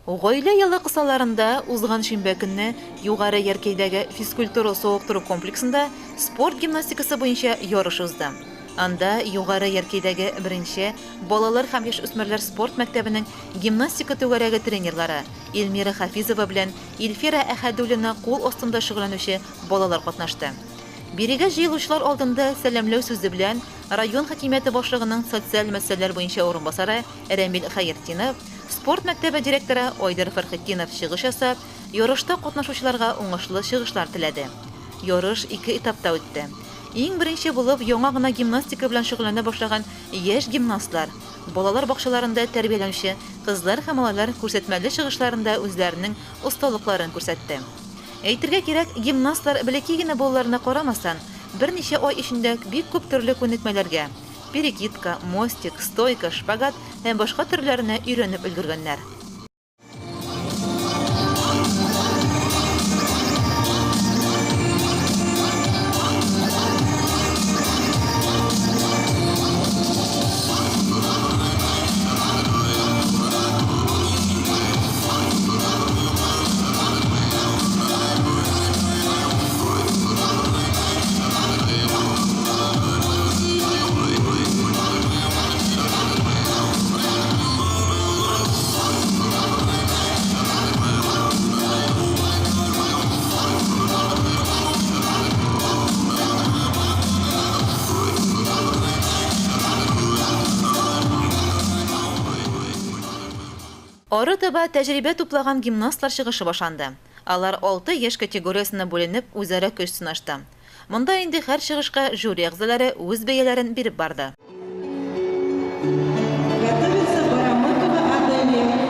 Гаилә елы кысаларында узган шимбә көнне Югары Яркәйдәге физкультура-савыктыру комплексында спорт гимнастикасы буенча ярыш узды. Анда Югары Яркәйдәге беренче балалар һәм яшүсмерләр спорт мәктәбенең гимнастика түгәрәге тренерлары Эльмира Хафизова белән Илфира Әхәдуллина кул астында шөгыльләнүче балалар катнашты. Бирегә җыелучылар алдында сәламләү сүзе белән район хакимияте башлыгының социаль мәсьәләләр буенча урынбасары Рәмил Хәертдинов, спорт мәктәбе директоры Айдар Фәрхетдинов чыгыш ясап, ярышта катнашучыларга уңышлы чыгышлар теләде. Ярыш ике этапта үтте. Иң беренче булып яңа гына гимнастика белән шөгыльләнә башлаган яшь гимнастлар, балалар бакчаларында тәрбияләнүче кызлар һәм малайлар күрсәтмәле чыгышларында үзләренең осталыкларын күрсәтте. Әйтергә кирәк, гимнастлар бәләкәй генә булуларына карамастан, берничә ай эчендә бик күп төрле күнекмәләргә, перекидка, мостик, стойка, шпагат һәм башка төрләренә өйрәнеп өлгергәннәр. Ары таба тәҗрибә туплаган гимнастлар чыгышы башланды. Алар алты яшь категориясенә бүленеп, үзара көч сынашты. Монда инде һәр чыгышка жюри әгъзалары үз бәяләрен биреп барды. Готовится Барамыкова Аделия.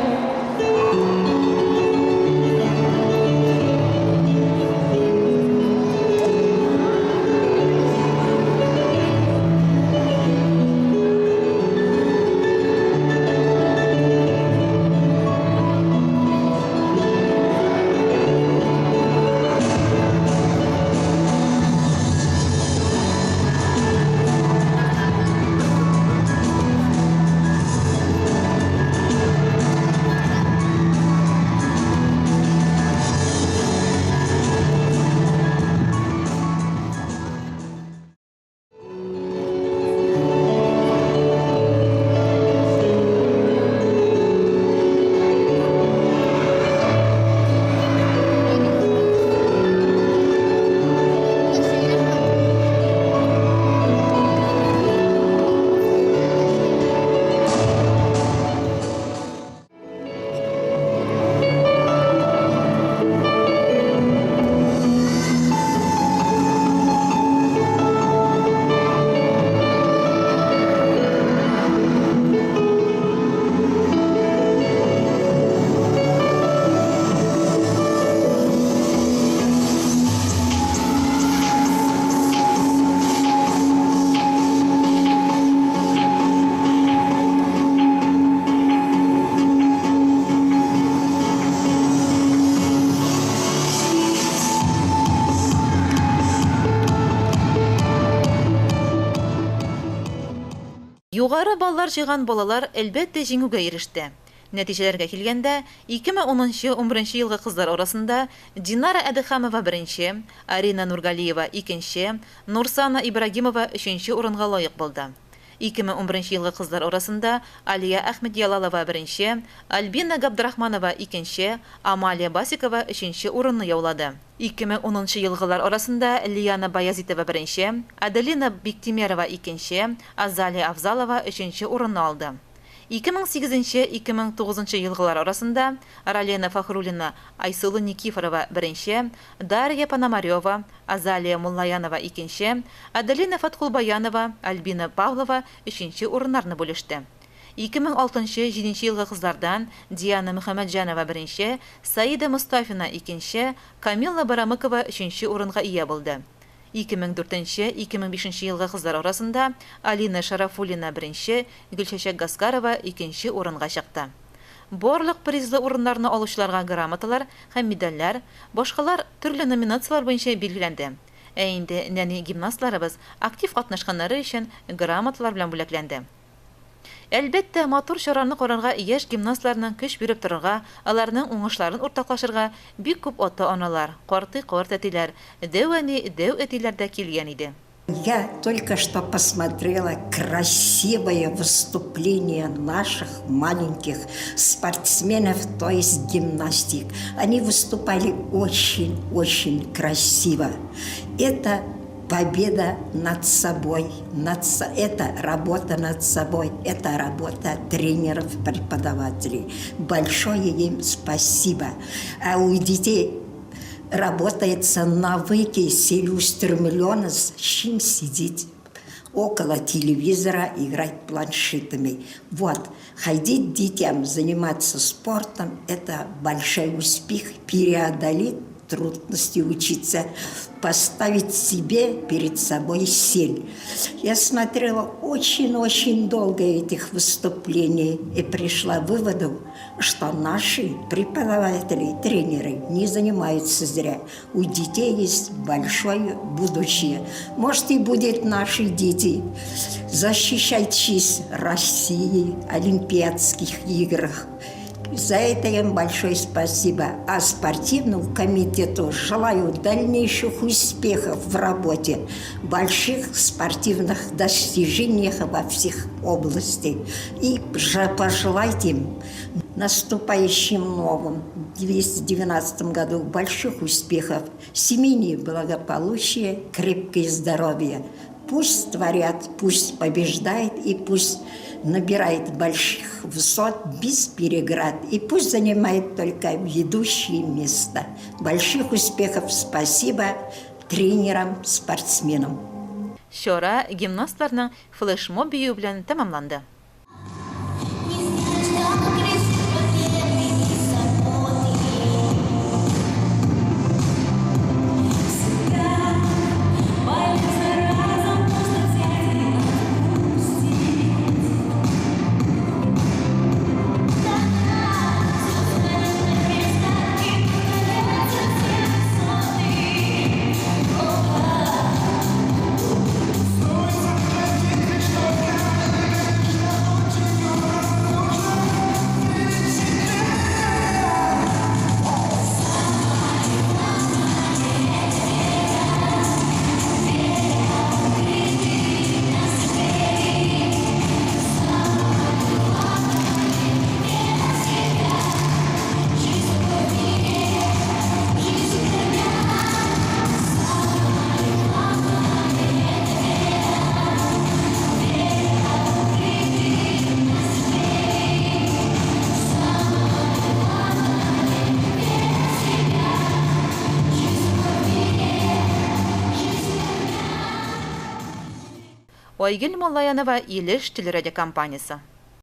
Югары баллар җыйган балалар, әлбәттә, җиңүгә иреште. Нәтиҗәләргә килгәндә, 2010 нчы унберенче елгы кызлар арасында Динара Әдехәмова беренче, Арина Нургалиева икенче, Нурсана Ибрагимова өченче урынга лаек булды. 2011 елгы кызлар арасында Алия Әхмәтьялалова беренче, Альбина Габдрахманова икенче, Амалия Басикова өченче урынны яулады. 2010 елгылар арасында Лиана Баязитова беренче, Аделина Биктимерова икенче, Азалия Авзалова өченче урынны алды. 2008-2009 елгылар арасында Ралена Фәхруллина, Айсылу Никифорова беренче, Дарья Пономарева, Азалия Муллаянова икенче, Аделина Фаткулбаянова, Альбина Павлова өченче урыннарны бүлеште. 2006-7 елгы кызлардан Диана Мөхәммәтҗанова беренче, Саида Мостафина икенче, Камилла Барамыкова өченче урынга ия булды. 2004-2005 елгы кызлар арасында Алина Шарафуллина беренче, Гөлчәчәк Гаскарова икенче урынга чыкты. Барлык призлы урыннарны алучыларга грамоталар һәм медальләр, башкалар төрле номинацияләр буенча билгеләнде. Ә инде нәни гимнастларыбыз актив катнашканнары өчен грамоталар белән бүләкләнде. Әлбәттә, матур чараны карарга яшь гимнастларның көч биреп торырга, аларның уңышларын уртаклашырга бик күп ата-аналар, картый-картәтиләр, дәү әни, дәү әтиләр дә килгән иде. Я только что посмотрела красивое выступление наших маленьких спортсменов, то есть гимнастик. Они выступали очень-очень красиво. Это победа над собой, это работа над собой, это работа тренеров, преподавателей. Большое им спасибо. А у детей работается навыки, целеустремленность, чем сидеть около телевизора, играть планшетами. Вот, ходить детям, заниматься спортом – это большой успех, преодолеть трудности учиться, поставить себе перед собой цель. Я смотрела очень-очень долго этих выступлений и пришла к выводу, что наши преподаватели, тренеры не занимаются зря. У детей есть большое будущее. Может, и будет наши дети защищать честь России в Олимпиадских играх. За это им большое спасибо. А спортивному комитету желаю дальнейших успехов в работе, больших спортивных достижениях во всех областях. И пожелать им в наступающем новом 2012 году больших успехов, семейного благополучия, крепкое здоровье. Пусть творят, пусть побеждает и пусть набирает больших высот без переград. И пусть занимает только ведущие места. Больших успехов, спасибо тренерам, спортсменам. Чара гимнастларның флешмоб биюе белән тәмамланды. Айгөл Муллаянова, Илеш телерадиокомпаниясе.